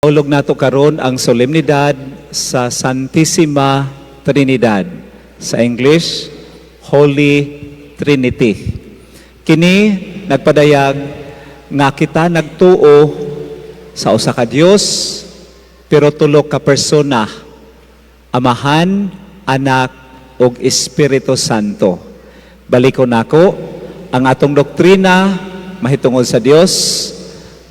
Hulog nato karon ang solemnidad sa Santissima Trinidad. Sa English, Holy Trinity. Kini nagpadayag nga kita nagtuo sa usa ka Dios pero tulo ka persona: Amahan, Anak ug Espiritu Santo. Balikon nako ang atong doktrina mahitungod sa Dios.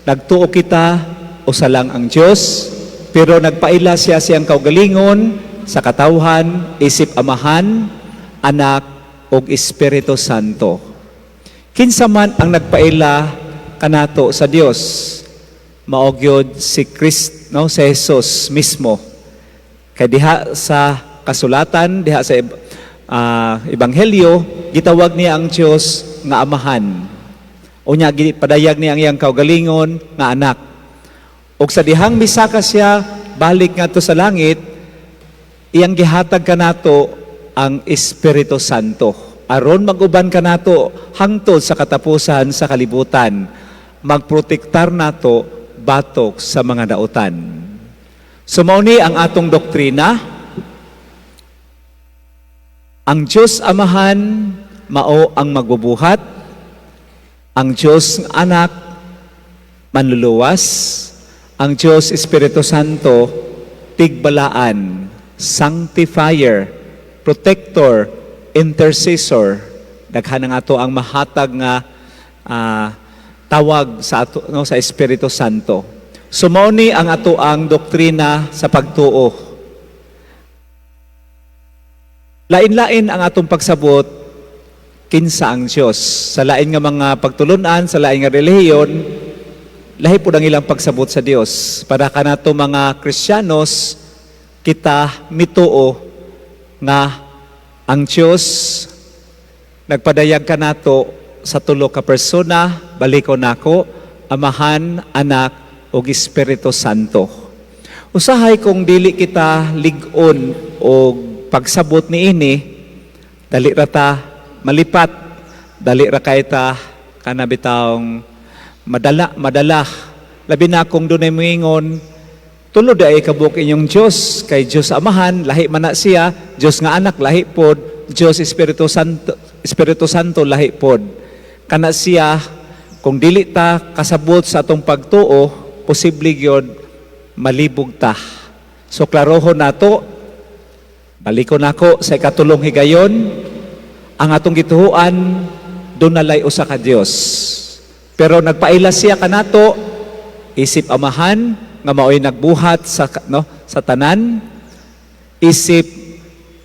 Nagtuo kita usa lang ang Dios, pero nagpaila siya siyang kaugalingon sa katawhan isip Amahan, Anak ug Espiritu Santo. Kinsa man ang nagpaila kanato sa Dios? Mao gyud si Christ, no, si Jesus mismo. Kay diha sa kasulatan, diha sa ebanghelyo, gitawag niya ang Dios nga Amahan. Unya gipadayag niya ang iyang kaugalingon nga Anak. Ug sa dihang misaka siya balik ngadto sa langit, iyang gihatag kanato ang Espiritu Santo aron mag-uban kanato hangtod sa katapusan sa kalibutan, magprotektar nato batok sa mga dautan. So mao ni ang atong doktrina: ang Dios Amahan mao ang magbubuhat, ang Dios Anak manluluwas, ang Dios Espiritu Santo tigbalaan, sanctifier, protector, intercessor. Daghan ang ato ang mahatag nga tawag sa ato, no, sa Espiritu Santo. So mao ni ang ato ang doktrina sa pagtuo. Lain-lain ang atong pagsabot kinsa ang Dios. Sa lain nga mga pagtulunan, sa lain nga relihiyon, lahi pud ang ilang pagsabot sa Dios. Para kanato mga Kristiyanos, kita mituo nga ang Dios nagpadayag kanato sa tulo ka persona. Balikon nako: Amahan, Anak ug Espiritu Santo. Usahay kung dili kita lig-on og pagsabot niini, dali ra ta malipat, dali ra kay ta kana bitawng madala madala. Labi na kung dunay moingon, "Tulo diay kabuok inyong Dios, kay Dios Amahan lahi man na siya, Dios nga Anak lahi pod, Dios Espiritu Santo, Espiritu Santo lahi pod." Kana siya, kung dili ta kasabot sa atong pagtuo, posible gyud malibog ta. So klarohon nato. Balikon nako sa ikatulong higayon: ang atong gituohan, dunay usa ka Dios pero nagpaila siya kanato isip Amahan nga maoy nagbuhat sa, no, sa tanan, isip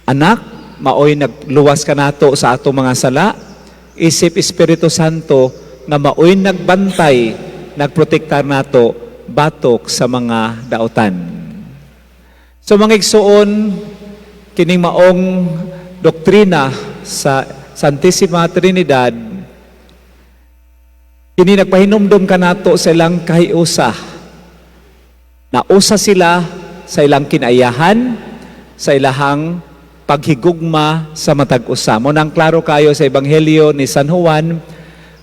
Anak maoy nagluwas kanato sa atong mga sala, isip Espiritu Santo nga maoy nagbantay, nagprotektar nato batok sa mga dautan. So mga igsuon, kining maong doktrina sa Santissima Trinidad, kini nagpahinumdom kanato sa ilang kahiusa. Nausa sila sa ilang kinaiyahan, sa ilahang paghigugma sa matag usa. Mao nang klaro kayo sa Ebanghelyo ni San Juan,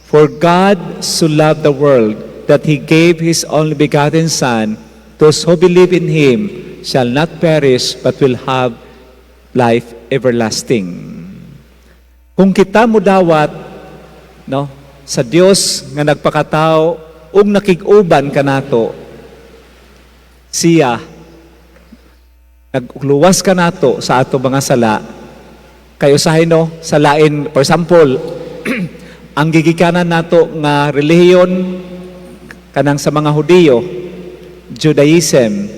"For God so loved the world that He gave His only begotten Son, those who believe in Him shall not perish but will have life everlasting." Kung kita mudawat, no, sa Dios nga nagpakatao ug nakig-uban kanato, siya nagluwas kanato sa ato mga sala. Kay usahay, no, sa lain, for example, ang gigikanan nato nga relihiyon, kanang sa mga Hudiyo, Judaism,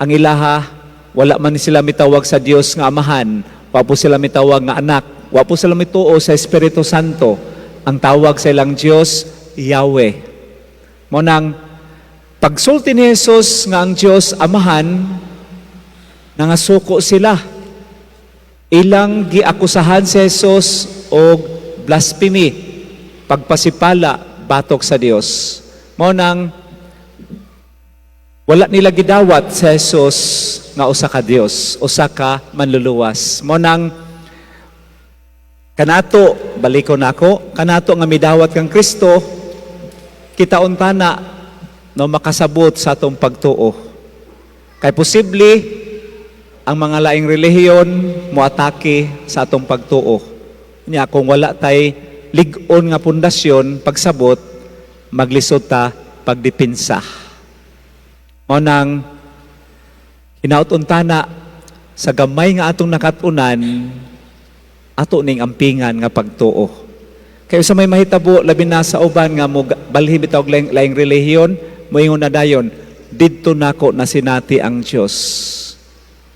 ang ilaha, wala man sila mitawag sa Dios nga Amahan, wa po sila mitawag nga Anak, wa po sila mituo sa Espiritu Santo. Ang tawag sa ilang Dios, Yahweh. Mao nang pagsulti ni Jesus nga ang Dios Amahan, nangasuko sila. Ilang giakusahan si Jesus og blasphemy, pagpasipala batok sa Dios. Mao nang wala nila gidawat si Jesus nga usa ka Dios, usa ka manluluwas. Mao nang kanato, balikon nako, kanato nga midawat kang Kristo, kita untana, no, makasabot sa atong pagtuo. Kay posible ang mga laing relihiyon moatake sa atong pagtuo. Nya kung wala tay lig-on nga pundasyon pagsabot, maglisod ta pagdepensa. Mao nang hinaut untana sa gamay nga atong nakatunan, ato ning ampingan nga pagtuo. Kay sa may mahitabo, labi na sa uban nga mo balhin bitaw og laing relihiyon, moingon na dayon, "Didto nako nasinati ang Dios.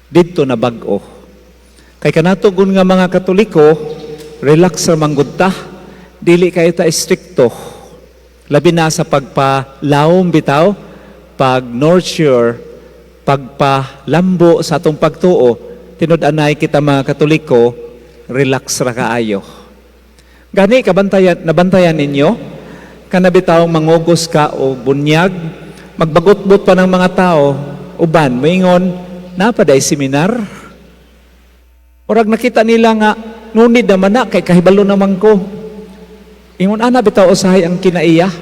Didto na bag-o." Kay kanato gun nga mga Katoliko, relax ra man gud ta. Dili kayo ta estrikto. Labi na sa pagpalawom bitaw, pag nurture, pagpalambo sa atong pagtuo, tinud-anay kita mga Katoliko, relax ra kaayo. Gani kabantayan, nabantayan ninyo, kana bitaw mangugos ka o bunyag, magbagutbot pa ng mga tao, uban, moingon, "Naa pa diay seminar?" Murag nakita nila nga, nunid naman na, kay kahibalo naman ko. Ingon ana bitaw usahay ang kinaiya.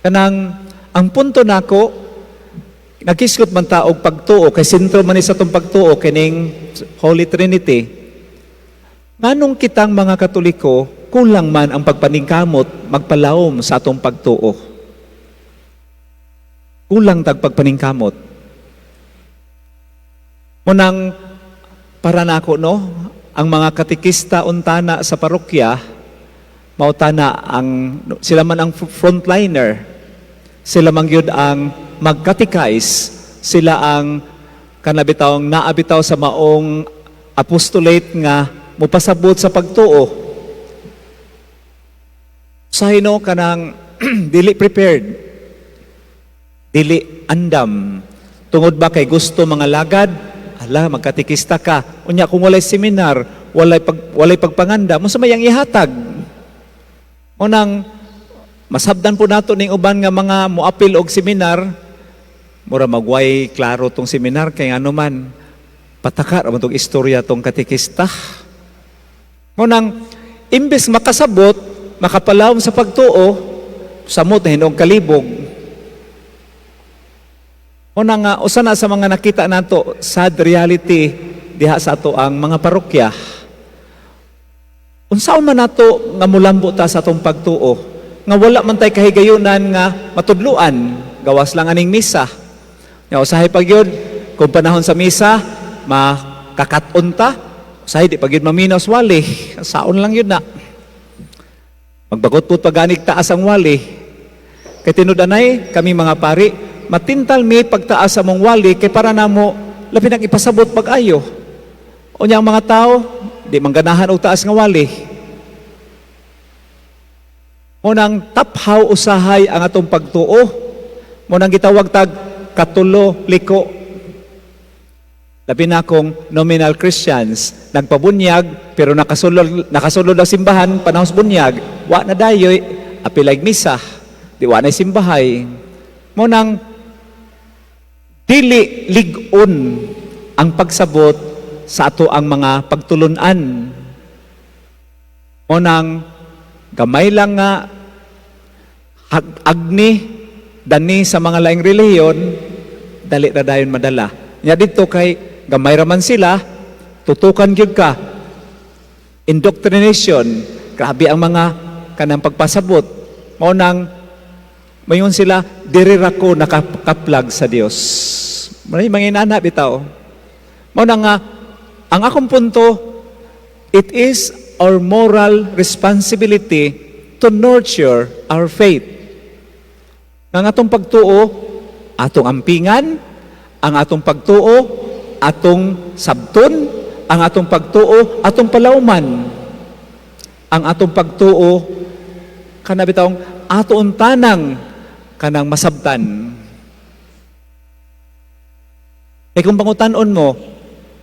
Kanang, ang punto nako, naghisgot man ta og pagtuo, kay sentro man ni sa atong pagtuo, kining Holy Trinity. Nganong kitang mga Katoliko, kulang man ang pagpaningkamot magpalawom sa atong pagtuo? Kulang tag pagpaningkamot. Munang para nako, no, ang mga katekista untana sa parokya, mao tana ang sila man ang frontliner. Sila man gyud ang magkatikais, sila ang kanabitawng naabitaw sa maong apostolate nga mupasabot sa pagtuo. Sa no kanang dili prepared, dili andam. Tungod ba kay gusto mga lagad, ala, magkatikista ka. Unya kung walay seminar, walay pagpanganda, mo sa mayang ihatag. Unang masabdan po nato ning uban nga mga moapil og seminar, mura magway klaro tong seminar kay ano man pataka ra man tong istorya tong katekista. Mo nang imbes makasabot, makapalawom sa pagtuo, samot na hinuong kalibog. O na nga, usa na sa mga nakita nato, sad reality diha sa ato ang mga parokya. Unsaon man nato nga mulambo ta sa atong pagtuo, nga wala man tay kahigayunan nga matudluan, gawas lang aning misa. Nya usahay pag yun, kung panahon sa misa, makakaton ta, usahay di pag yun maminaw sa wali, saon lang yun na. Magbagot po paganig taas ang wali. Kay tinud-anay, kami mga pari, matintal mi pagtaas sa mong wali kay para namo labi nang ipasabot pag-ayo. Unya ang mga tao, di mangganahan og taas nga wali. Munang taphaw usahay ang atong pagtuo. Munang gitawag tag katulo liko. Labi na kung nominal Christians, nagpabunyag pero nakasulod ang simbahan panahon sa bunyag, wa na dayoy apilag misa, di wa na simbahay. Munang dili lig-on ang pagsabot sa ato ang mga pagtulunan. Munang gamay lang nga agni dani sa mga laing relihiyon, dali ra dayon madala. Nya dito kay gamay ra man sila, tutukan gyud ka. Indoctrination, grabe ang mga kanang pagpasabot. Mao nang mayon sila, "Diri ra ko nakakaplag sa Dios." May mga inana bitaw. Mao na nga ang akong punto, it is our moral responsibility to nurture our faith. Nga ang atong pagtuo, atong ampingan, ang atong pagtuo, atong sabton, ang atong pagtuo, atong palawman. Ang atong pagtuo, kana bitawng ato tanang kanang masabtan. Kay kung pangutan-on mo,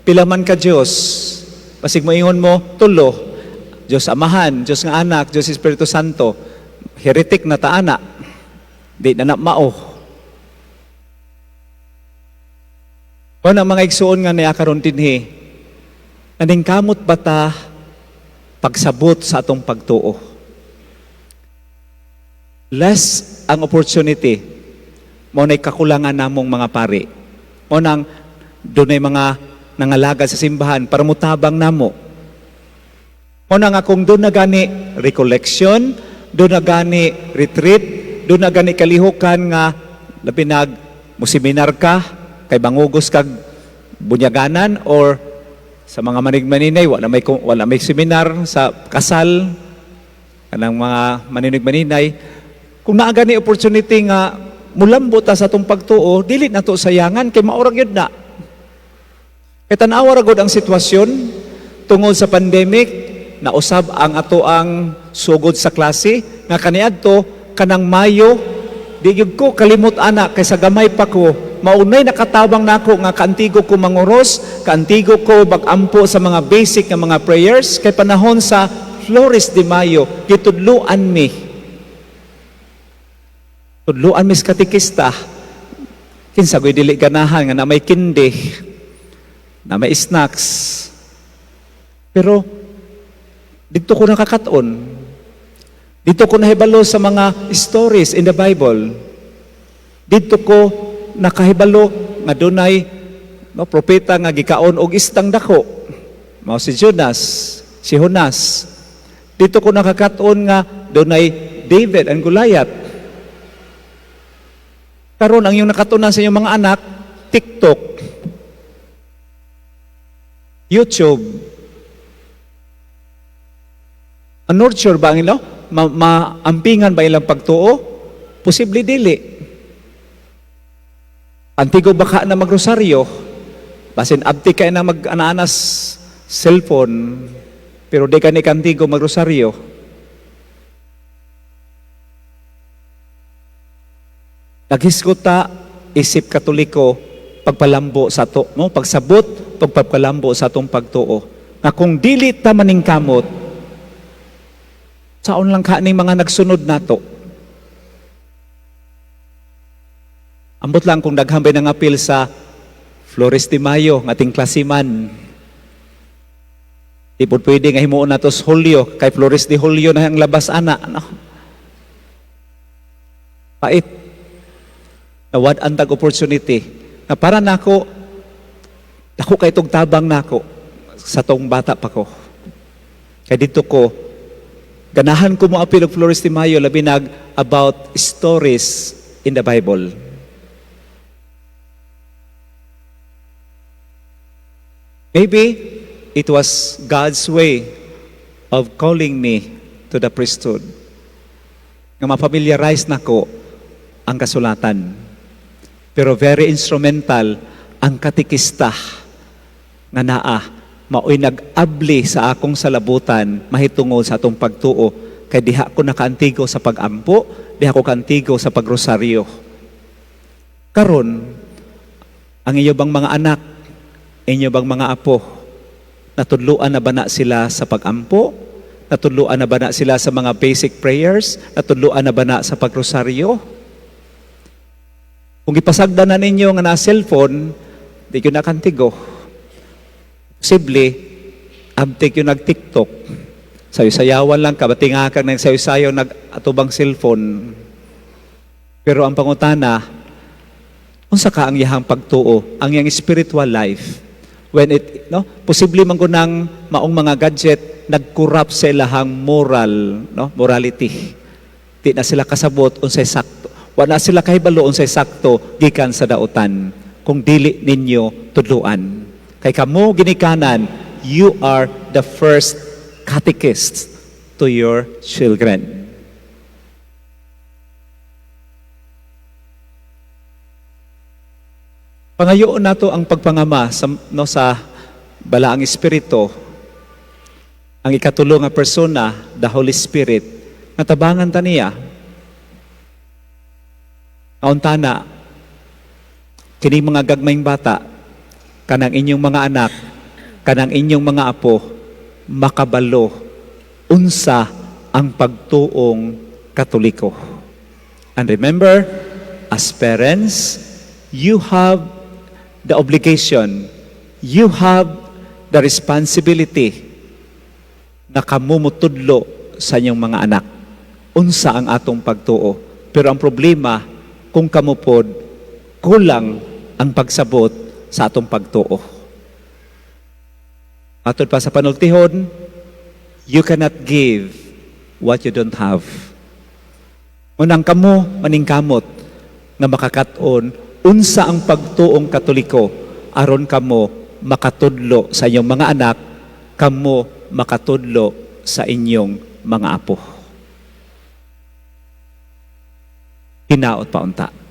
"Pila man ka Diyos?" Basig moingon mo, "Tulo. Diyos Amahan, Diyos nga Anak, Diyos Espiritu Santo." Heretic na ta ana. Di na na mao. Kung ang mga igsuon nga niya karon dinhi, naningkamot ba ta pagsabot sa atong pagtuo? Less ang opportunity. Mao na'y kakulangan namong mga pari. Mao nang dunay mga nangalagad sa simbahan para mutabang namo. Mao na nga kung duna gani recollection, duna gani retreat, duna gani kalihukan nga labi nag museminar ka, kay mangugos kag bunyaganan or sa mga manigmaninay, wala may seminar sa kasal kanang mga maninig-maninay. Kung naa gani opportunity nga mulambo ta sa atong pagtuo, dili na to sayangan kay mao ra gyud na. Kay tan-awa ra gud ang sitwasyon tungod sa pandemic, nausab ang ato ang sugod sa klase nga kaniadto kanang Mayo. Di gyud ko kalimot ana kay sa gamay pa ko, maunay nakatabang nako nga kaantigo ko manguros, kaantigo ko mag-ampo sa mga basic nga mga prayers kay panahon sa Flores de Mayo gitudluan mi. Tudluan mi sa katekista. Kinsa goy dili ganahan nga na may candy, na may snacks? Pero dito ko nakakaton. Dito ko nahibalo sa mga stories in the Bible. Dito ko nakahibalo nga dunay, no, propeta nga gikaon og isdang dako. Mao si Jonas, si Jonas. Dito ko nakakaton nga dunay David and Goliath. Karon ang iyong nakatunan sa inyong mga anak, TikTok, YouTube. Ang nurture ba ang ilo? Maampingan ba ilang pagtuo? Posible dili. Antigo baka na magrosaryo, basin abti kay na mag-anaanas cellphone, pero di ka ni kantigo magrosaryo. Naghisgot ta isip Katoliko pagpalambo sa to, no? Pagsabot, pagpapalambo sa atong pagtuo. Nga kung dili ta maningkamot, saon lang ka ning mga nagsunod nato? Ambot lang kung daghan bay nangapil sa Flores de Mayo ng ating klasiman. Di po pwede nga himuon nato sa Hulyo, kay Flores de Julio na ang labas ana. No? Pait. Nawad ang tag opportunity. Na para nako, dako kay tong tabang nako sa tong bata pa ko. Kay dito ko, ganahan ko mo apil og Flores de Mayo, labi nag about stories in the Bible. Maybe it was God's way of calling me to the priesthood. Nga ma-familiarize nako ang kasulatan. Pero very instrumental ang katekista nga naa maoy nag-abli sa akong salabutan mahitungod sa atong pagtuo kay diha ko nakaantigo sa pag-ampo, diha ko kaantigo sa pagrosaryo. Karon, ang inyo bang mga anak, inyo bang mga apo, natudluan na ba na sila sa pag-ampo? Natudluan na ba na sila sa mga basic prayers? Natudluan na ba na sa pagrosaryo? Kung ipasagdan na ninyo nga na cellphone, di ko nakantigo. Posible, abtik yung nag-TikTok. Sayo-sayawan lang ka, batingakan ng sayo-sayo nag-atubang cellphone. Pero ang pangutana, unsa ka ang iyahang pagtuo, ang iyang spiritual life? When it, no, posible man ko nang maong mga gadget nag-corrupt sa ilahang moral, no, morality. Di na sila kasabot unsay sakto. Wala sila kahibalo unsay sakto gikan sa dautan kung dili ninyo tudluan. Kay kamo ginikanan, you are the first catechists to your children. Pangayoon nato ang pagpangama sa, no, sa balaang espiritu, ang ikatulo nga persona, the Holy Spirit, nga tabangan ta niya. Kauntana, kini mga gagmayng bata, kanang inyong mga anak, kanang inyong mga apo, makabalo unsa ang pagtuong Katoliko. And remember, as parents, you have the obligation, you have the responsibility na kamo motudlo sa inyong mga anak. Unsa ang atong pagtuo. Pero ang problema, kung kamo pod, Kulang ang pagsabot sa atong pagtuo. Matod pa sa panultihon, you cannot give what you don't have. Unang kamo maningkamot nga makakat-on unsa ang pagtuong Katoliko aron kamo makatudlo sa inyong mga anak, kamo makatudlo sa inyong mga apo. Hinaot pa unta.